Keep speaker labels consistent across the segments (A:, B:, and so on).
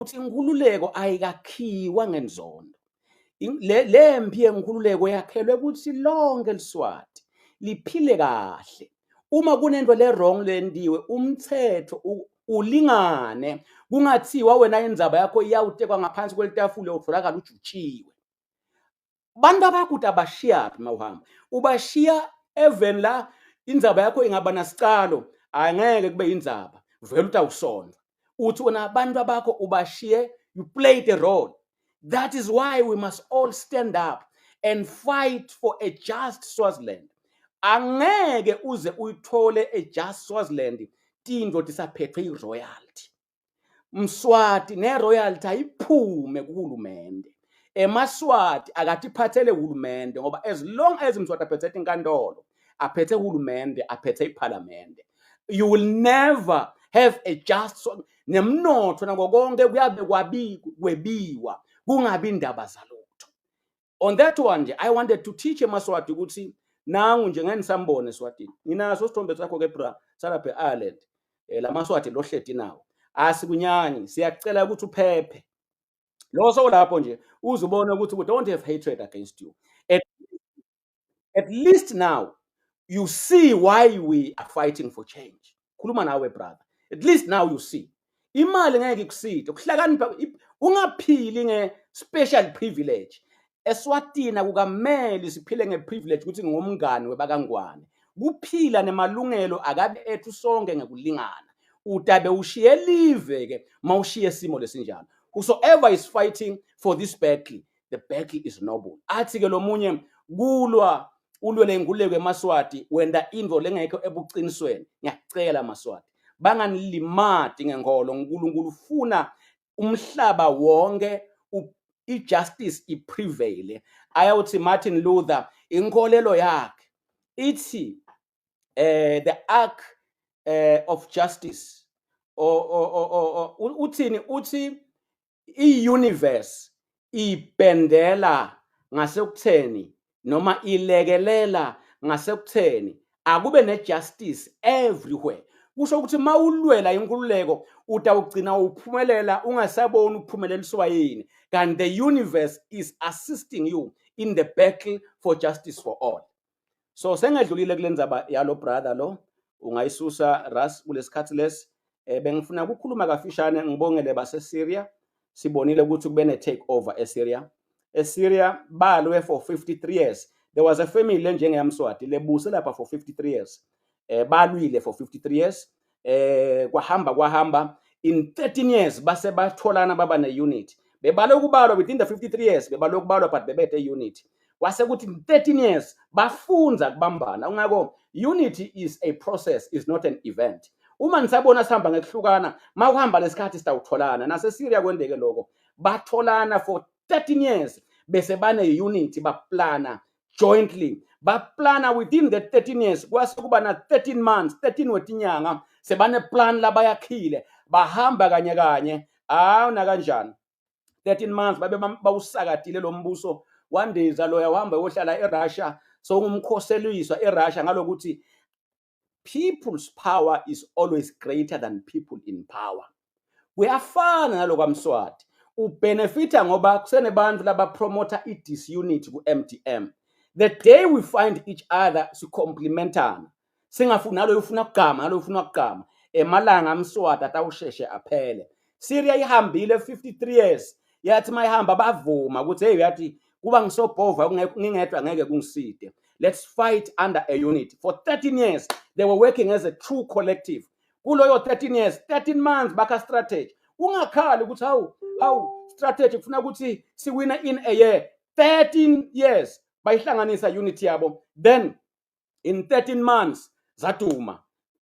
A: Ukuthi inkululeko ayikakhiwa ngenzondo. Le mpi yenkululeko yakhelwe ukuthi lonke liSwati liphile kahle. Uma kunento le wrong lendiwe, umthetho ulingane, kungathiwa wena indzaba yakho iyawutekwa ngaphansi kwelitafula, utholakala ujutshiwe. Bantu abakude abashiyaphi? Mawuhamba ubashiya even la, indzaba yakho ingaba nasicalo, angeke kube indzaba vele utawusondwa. Uthi wena abantu abakho ubashiye. You play the role. That is why we must all stand up and fight for a just Swaziland. Angeke uze uyithole a just Swaziland tintfo tisaphethwe i-royalty. Mswati ne-royalty ayiphume kuhulumende. EmaSwati akatiphathele uhulumende, ngoba as long as Mswati aphethe inkantolo, aphethe uhulumende, aphethe iphalamende, you will never have a just nemnotho nako konke kuyabe kwabi kwebiwa, kungabi indaba zalutho. On that one nje, I wanted to teach emaSwati ukuthi nangu nje ngeke nisambone eSwatini. Nginaso isithombe sakho ke bra, salapha e-Ireland. LamaSwati lohleti nawo asikunyanyi, siyacela ukuthi uphephe lo sowulapho nje, uze ubone ukuthi we don't have hatred against you. At least now you see why we are fighting for change. Khuluma nawe brother, at least now you see imali ngeke ikuside, ukuhlakanipha ungaphili nge-special privilege. ESwatini akukameli siphile nge-privilege ukuthi ngingumngani webakangwane. Kuphila nemalungelo akabe ethu sonke ngekulingana. Utabe ushiye live ke mawushiye simo lesinjalo. Whosoever is fighting for this battle, the battle is noble. Athi ke lomunye kulwa ulwele inkululeko emaSwati, wenda intfo lengekho ebuqinisweni. Ngiyacela maSwati, banganilimati ngenkolo. uNkulunkulu ufuna umhlaba wonke i-justice iprevail. Ayawuthi Martin Luther, inkolelo yakhe ithi the arc of justice or uthini? Uthi i-universe ibhendela ngasekutheni noma ilekelela ngasekutheni akube ne-justice everywhere. Kusho ukuthi mawulwela inkululeko utawugcina uphumelela, ungasaboni uphumeleliswa yini, kanti the universe is assisting you in the battle for justice for all. So sengedlulile kule ndzaba yalo brother lo, ungayisusa ras kulesikhathi lesi. Bengifuna ukukhuluma kafishane, ngibongele base-Syria. Sibonile ukuthi kube ne-take over eSyria. ESyria balwe for 53 years. There was a family lenjengeyamswati lebuse lapha for 53 years. Balwile for 53 years. Kwahamba kwahamba, in 13 years base batholana, baba ne-unit. Bebale ukubalwa within the 53 years, bebale ukubalwa, but bebethe unity. Kwase kuthi in 13 years bafunza kubambana. Ungako unity is a process, is not an event. Uma nisabona sihamba ngekuhlukana, makuhamba lesikhathi sitawutholana. NaseSyria kwendeke lokho, batholana for 13 years bese bane unity, baplana jointly, baplana within the 13 years. Kwase kuba na 13 months, 13 wetinyanga, sebane plan labayakhile, bahamba kanye kanye. Hawu, nakanjani 13 months babe bawusakatile lo mbuso, wandiza loya, wahamba yohlala eRussia, sowungumkhoseliswa eRussia ngalokuthi people's power is always greater than people in power. Kuyafana nalokwamswati, ubenefita ngoba kusenebantu labapromota i-disunity ku-MDM. The day we find each other, sicomplementana, singafuni naloyo ufuna kugama, naloyo ufuna kugama, emalanga amswati atawusheshe aphele. Syria ihambile 53 years, yathi mayihamba bavuma ukuthi hey, uyathi kuba ngisobhova ngingedwa ngeke kungiside, let's fight under a unit. For 13 years they were working as a true collective. Kuloyo 13 years, 13 months bakha strategy. Ungakhali ukuthi hawu hawu, strategy kufuna ukuthi siwina in a year. 13 years bayihlanganisa unity yabo, then in 13 months zaduma,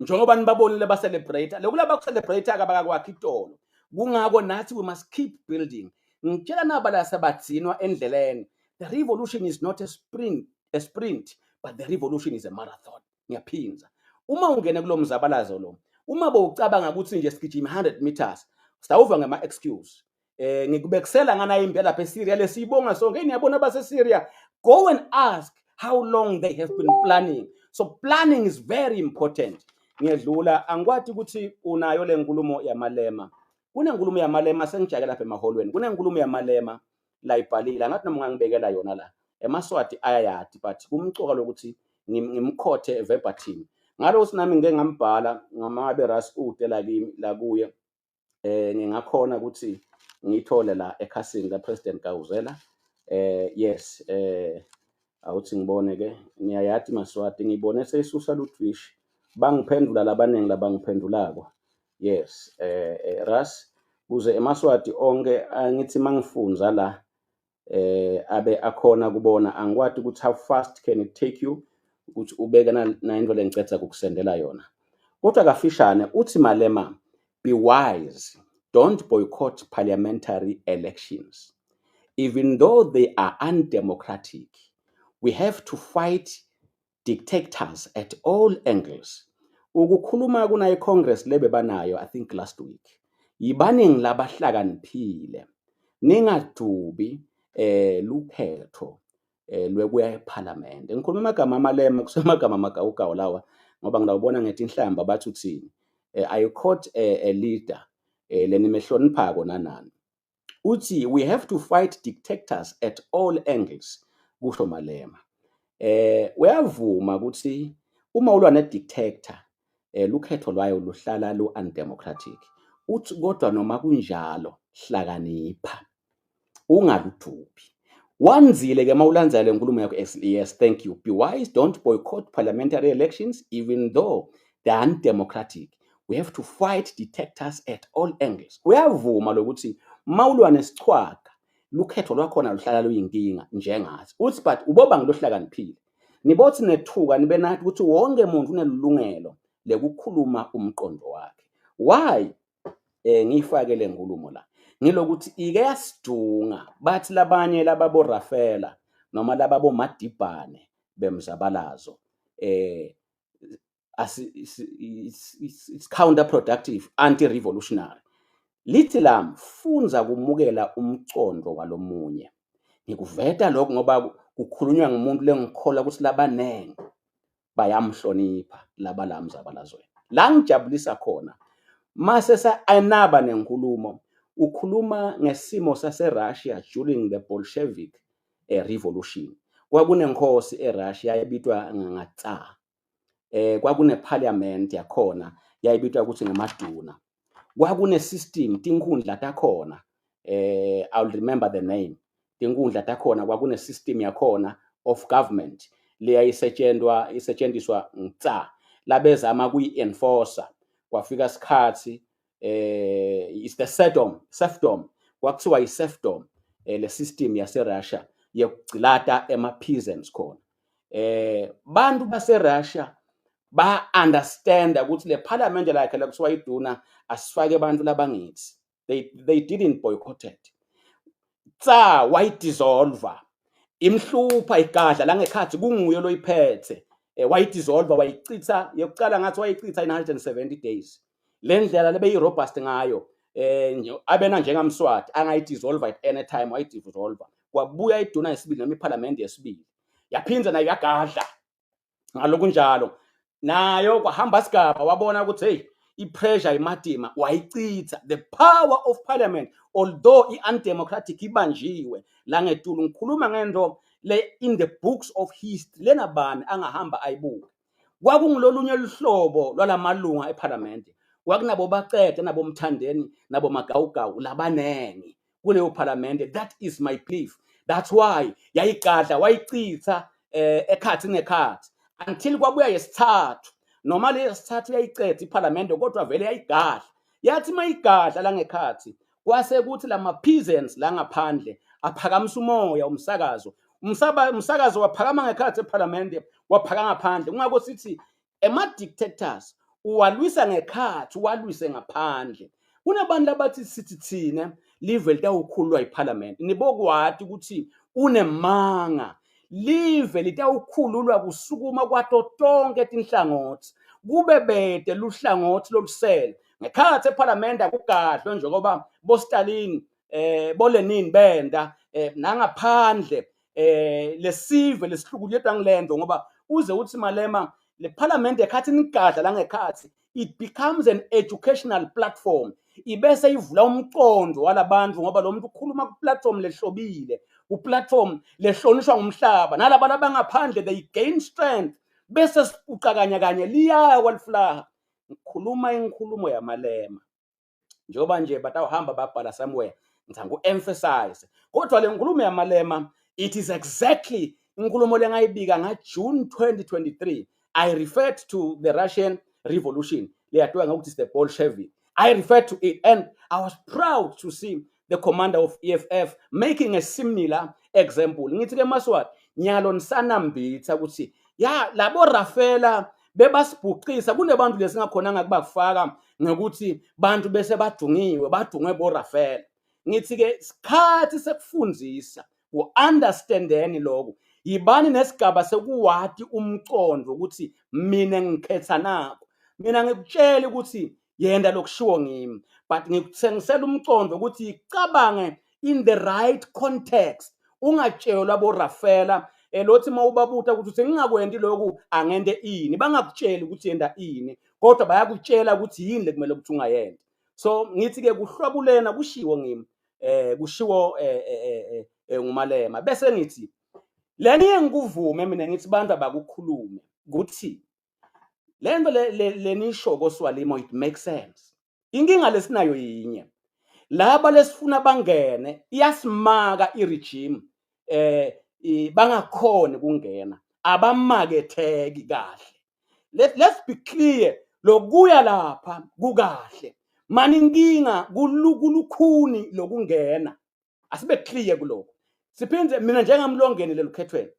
A: njengoba nibabonile ba-celebrate. Lokhu labakucelebrate abakakwakho itolo. Kungako nathi we must keep building. Ngitshela naba la sabagcinwa endleleni, the revolution is not a sprint, but the revolution is a marathon. Ngiyaphinza, uma ungena kulo mzabalazo lo, uma bowucabanga ukuthi nje sigijima 100 meters, sawuva ngama-excuse. Ngikubekisela ngana impi lapha eSyria lesiyibonga sonke. Niyabona base Syria, go and ask how long they have been planning. So planning is very important. Ngiyedlula, angikwati ukuthi unayo le nkulumo yamalema. Kunenkulumo yaMalema, sengijake lapha emaholweni, kunenkulumo yaMalema layibhalile, angathi noma ungangibekela yona la. EmaSwati ayayati, but kumcoka lokuthi ngimkhothe verbatim. Ngalokuthi nami ngike ngambhala ngamabe ras ude la kimi la kuye, ngingakhona ukuthi ngiyithole la ekhasini la President Gawuzela. Yes, awuthi ngibone ke, ngiyayathi maSwati, ngibone seyisusa ludwishi, bangiphendula labaningi labangiphendulako. Yes, ras kuze emaSwati onke angithi mangifunza la abe akhona kubona. Angikwati ukuthi how fast can it take you ukuthi ubeke na into lengicetha kukusendela yona, kodwa kafishane uthi Malema, "Be wise, don't boycott parliamentary elections even though they are undemocratic. We have to fight dictators at all angles." Ukukhuluma kuna iCongress lebe banayo, I think last week. Yibaningi labahlakaniphile, ningadubi lukhetho lwekuya eParliament. Ngikhuluma amagama aMalema, kusemagama amagawugawu lawa, ngoba ngilawubona ngethi inhlamba bathi uthini. I quote a leader lenimehloniphako nanani. Uthi, "We have to fight dictators at all angles," kusho Malema. Uyavuma ukuthi uma ulwa ne-dictator, lukhetho lwayo luhlala lu undemocratic. Uthi kodwa noma kunjalo, hlakanipha, ungaludubi. Wanzile ke mawulandzela le nkulumo yakho. Yes, thank you. "Be wise, don't boycott parliamentary elections even though they are undemocratic. We have to fight dictators at all angles." Uyavuma lokuthi mawulwa nesichwaga, lukhetho lwakhona luhlala luyinkinga njengathi. Uthi but uboba ngilohlakaniphile, nibothi nethuka nibe nathi ukuthi wonke umuntu unelungelo lekukhuluma umqondo wakhe. Why ngiyifake le nkulumo la? Ngilokuthi ike yasidunga, bathi labanye lababo Rafela noma laba boMadibhane bemzabalazo, it's counterproductive, anti-revolutionary. Lithi lami, fundza kumukela umcondo walomunye. Ngikuveta lokho ngoba kukhulunywa ngumuntu lengikholwa ukuthi labanengi bayamhlonipha laba la mzabalazweni. La ngijabulisa khona mase anaba nenkulumo, ukhuluma ngesimo sase-Russia during the Bolshevik Revolution. Kwakunenkosi eRussia yayibitwa ngaTsar. Kwakune parliament yakhona yayibitwa ukuthi ngamaduna. Kwakune system, tinkhundla takhona, I'll remember the name. Tinkhundla takhona, kwakune system yakhona of government leyayisetshenzwa isetshenziswa nguTsar, labezama kuyi-enforcer. Kwafika isikhathi, it's the serfdom, serfdom, kwakuthiwa i-serfdom, le system yase Russia yokugcilata ema peasants khona. Bantu base Russia ba understand ukuthi le parliament lakhe la kuthiwa iduna, asifake abantu labangithi. They didn't boycott it. Tsar wayidissolve, imhlupha igadla la ngekhathi kunguye loyiphethe. Wayidissolve, wayichitha yokucala, ngathi wayichitha in 170 days. Le ndlela lebe robust ngayo, abena njengaMswati angayidissolve at any time, wayidissolve. Kwabuya iduna yesibili noma iparliament yesibili, yaphinza nayo yagadla ngalokunjalo nayo. Kwahamba sigaba, wabona ukuthi hey, i-pressure imatima, wayichitha. The power of parliament, although i-undemocratic, ibanjiwe la ngetulu. Ngikhuluma ngento le in the books of history, lena bani angahamba ayibuke. Kwakungilolunye luhlobo lwalamalunga ephalamende, kwakunabo bacede nabo Mthandeni nabo Magawugawu labanengi kuleyo phalamende. That is my belief. That's why yayigadla, wayichitha ekhathi nekhathi until kwabuya yesithathu. Noma le yesithathu yayicetha iphalamende, kodwa vele yayigadla. Yathi mayigadla la ngekhathi, kwase kuthi lama peasants la ngaphandle aphakamisa umoya, umsakazo, umsakazo waphakama ngekhathi ephalamende, waphaka ngaphandle. Kungakho sithi ema dictators uwalwisa ngekhathi, uwalwise ngaphandle. Kunabantu abathi sithi thina live litawukhululwa iphalamende. Nibokwati ukuthi unemanga. Live litawukhululwa kusukuma kwato tonke tinhlangothi, kube bede luhlangothi lolusele ngekhathi ephalamende, akugadlwe njengoba boStalin, boLenin benda nangaphandle. Lesive lesihlukunyetwa ngilento, ngoba uze uthi Malema le parliament ekhathi nigadla la ngekhathi, it becomes an educational platform. Ibese ivula umcondo walabantu ngoba lo muntu ukhuluma ku-platform lehlobile, ku-platform lehlonishwa ngumhlaba, nalaba labangaphandle they gain strength, bese sipuca kanye kanye liyawa lifulaha. Ngikhuluma inkulumo yaMalema njengoba nje batawuhamba babhala somewhere, ngithanda uku-emphasize, kodwa le nkulumo yaMalema, it is exactly inkulumo lengayibika nga-June 2023. I referred to the Russian Revolution leyatiwa ngokuthi is the Bolshevik. I referred to it and I was proud to see the commander of EFF making a similar example. Ngithi ke Maswati, nyalo nisanambitha ukuthi ya labo Rafela bebasibhuqisa, kunebantu lesingakhonanga kubafaka ngokuthi bantu bese badungiwe, badungwe bo Rafela. Ngithi ke sikhathi sekufundzisa u-understandeni lokho, yibani nesigaba sekuwati umcondo ukuthi mina ngikhetha nako. Mina ngikutshela ukuthi yenda lokushiwo ngimi, but ngikuthengisela umcondo ukuthi icabange in the right context, ungatshelwa bo Rafela elothi mawubabuta ukuthi uthi ngingakwenti lokhu angente ini, bangakutsheli ukuthi yenda ini, kodwa bayakutshela ukuthi yini lekumele ukuthi ungayenda. So ngithi ke kuhlwabulena kushiwo ngimi, kushiwo nguMalema. Bese ngithi leni ngikuvume mina, ngithi bantu abakukhulume ukuthi lento lenisho koSwalimo, it makes sense. Inkinga lesinayo yinye, laba lesifuna bangene iyasimaka i-regime, bangakhoni kungena, abamaketheki kahle. Let's be clear, lokuya lapha kukahle, mani inkinga kulukhuni lokungena. Asibe clear kuloko. Siphinde mina njengamlongeni lelukhethweni,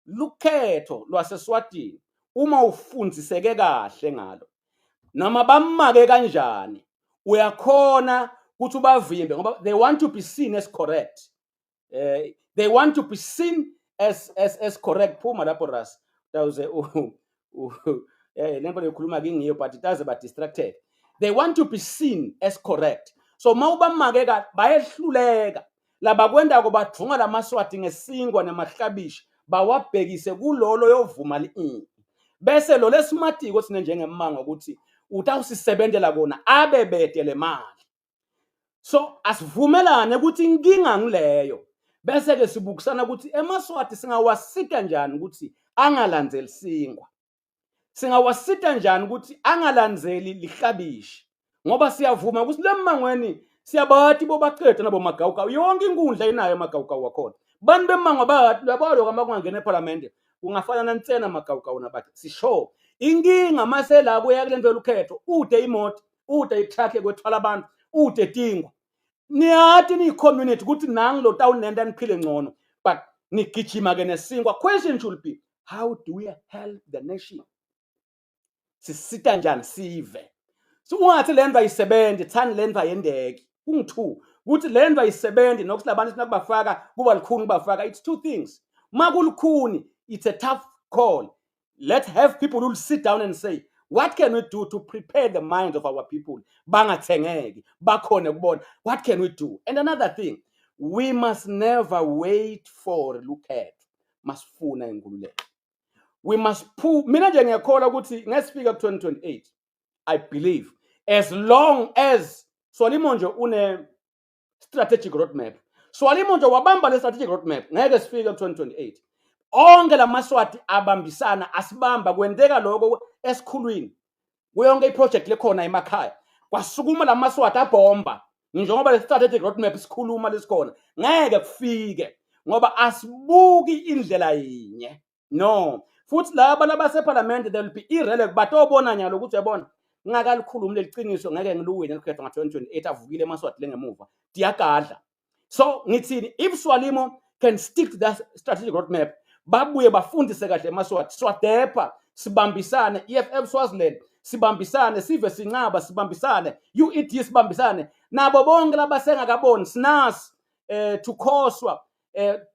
A: lukhetho lwaseSwatini, uma ufundiseke kahle ngalo noma bamake kanjani, uyakhona ukuthi ubavimbe ngoba they want to be seen as correct. They want to be seen as correct. Phuma lapho ras, tawuze lento lekhuluma kingiyo, but it does ba distracted. They want to be seen as correct, so mawubamake ka bayehluleka. Labakwendako badvunga lamaswati ngesingwa nemahlabishi, bawabhekise kulolo yovuma li bese lo lesimatiko sine njengemmango ukuthi utawusisebentela kona abe bede le mali. So asivumelane ukuthi inkinga ngileyo, bese ke sibukisana ukuthi emaswati singawasita njani ukuthi angalandzeli singwa, singawasita njani ukuthi angalandzeli lihlabishi, ngoba siyavuma ukuthi lemangweni siyabati bobaceda nabo magawugawu, yonke inkundla inayo amagawugawu wakhona. Bantu bemango bathi labo kama kungangena eParliament kungafana nantsena magawugawu nabathi sisho. Inkinga mase la kuya kule nto yolukhetho, ude imoto, ude i-truck ekwethwala abantu, ude tingwa, niyathi niyi-community ukuthi nangi lo tawunenta niphile ngcono, but nigijima ke nesinkwa. Question should be, how do we help the nation? Sisita njani sive? So ungathi le nto ayisebenzi, thani le nto ayendeki kungu-two ukuthi le nto ayisebenzi nokuthi labantu sifuna kubafaka kuba lukhuni kubafaka. It's two things. Ma kulukhuni, it's a tough call. Let's have people who will sit down and say, what can we do to prepare the minds of our people bangathengeki, bakhone kubona? What can we do? And another thing, we must never wait for lukhetho masifuna inkululeko. We must pull. Mina nje ngiyakholwa ukuthi ngesifika ku-2028, I believe as long as Swalimo nje une strategic roadmap, Swalimo nje wabamba le strategic roadmap, ngeke sifike ku-2028. Onke lamaswati abambisana, asibamba kwenteka lokho esikhulwini kuyonke i-project lekhona emakhaya, kwasukuma lamaswati abhomba njengoba le strategic roadmap sikhuluma lesikhona, ngeke kufike ngoba asibuki indlela yinye. No, futhi laba labasephalamende, they will be irrelevant. Batobona nyalo ukuthi uyabona ngingakalikhulumi leliciniso ngeke ngiluwine lukhetho nga-2028. Avukile emaswati lengemuva tiyagadla. So ngithini? If Swalimo can stick to that strategic roadmap, babuye bafundise kahle emaswati, swadepha sibambisane, EFF Swaziland sibambisane, sive sincaba sibambisane, UED sibambisane nabo bonke labasengakaboni, sinas tukhoswa,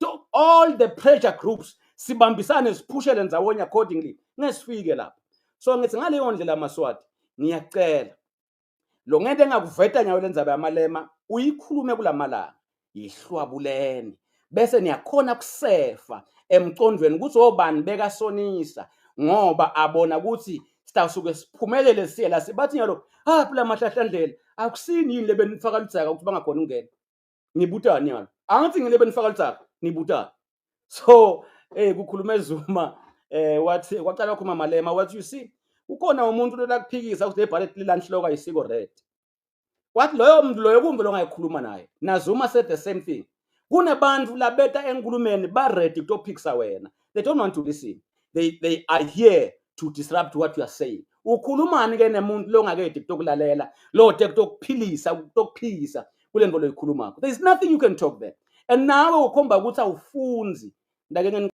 A: to all the pressure groups, sibambisane siphushele ndzawonye accordingly, ngesifike lapho. So ngithi ngaleyo ndlela maswati, ngiyacela lo ngento engakuveta nyawo lendzaba yaMalema uyikhulume kulamalanga, yihlwabulene, bese niyakhona kusefa emcondweni ukuthi obani bekasonisa ngoba abona ukuthi Sitawusuke siphumelele siye la sibathi nyalo haphi la mahlahlandlela akusini yini lebenifaka ludzaka ukuthi bangakhona ukungena. Nibutani nyalo? Angithi ngile benifaka ludzaka, nibutani? So kukhuluma Zuma, wathi kwaqala kwakhuluma Malema, wathi, "You see, ukhona umuntu lolakuphikisa ukuthi le ballot lilanhloka isiko red." Wathi loyo muntu loyo kumbe longayikhuluma naye. NaZuma said the same thing. Kunabantu labeta enkulumeni ba ready kutophikisa wena. They don't want to listen. They are here to disrupt what you are saying. Ukhulumani ke nemuntu longakedi kutokulalela, lo te kutokuphilisa, kutokuphikisa kule nto loyikhulumako? There is nothing you can talk there. And nawe ukhomba ukuthi awufunzi. Ndake.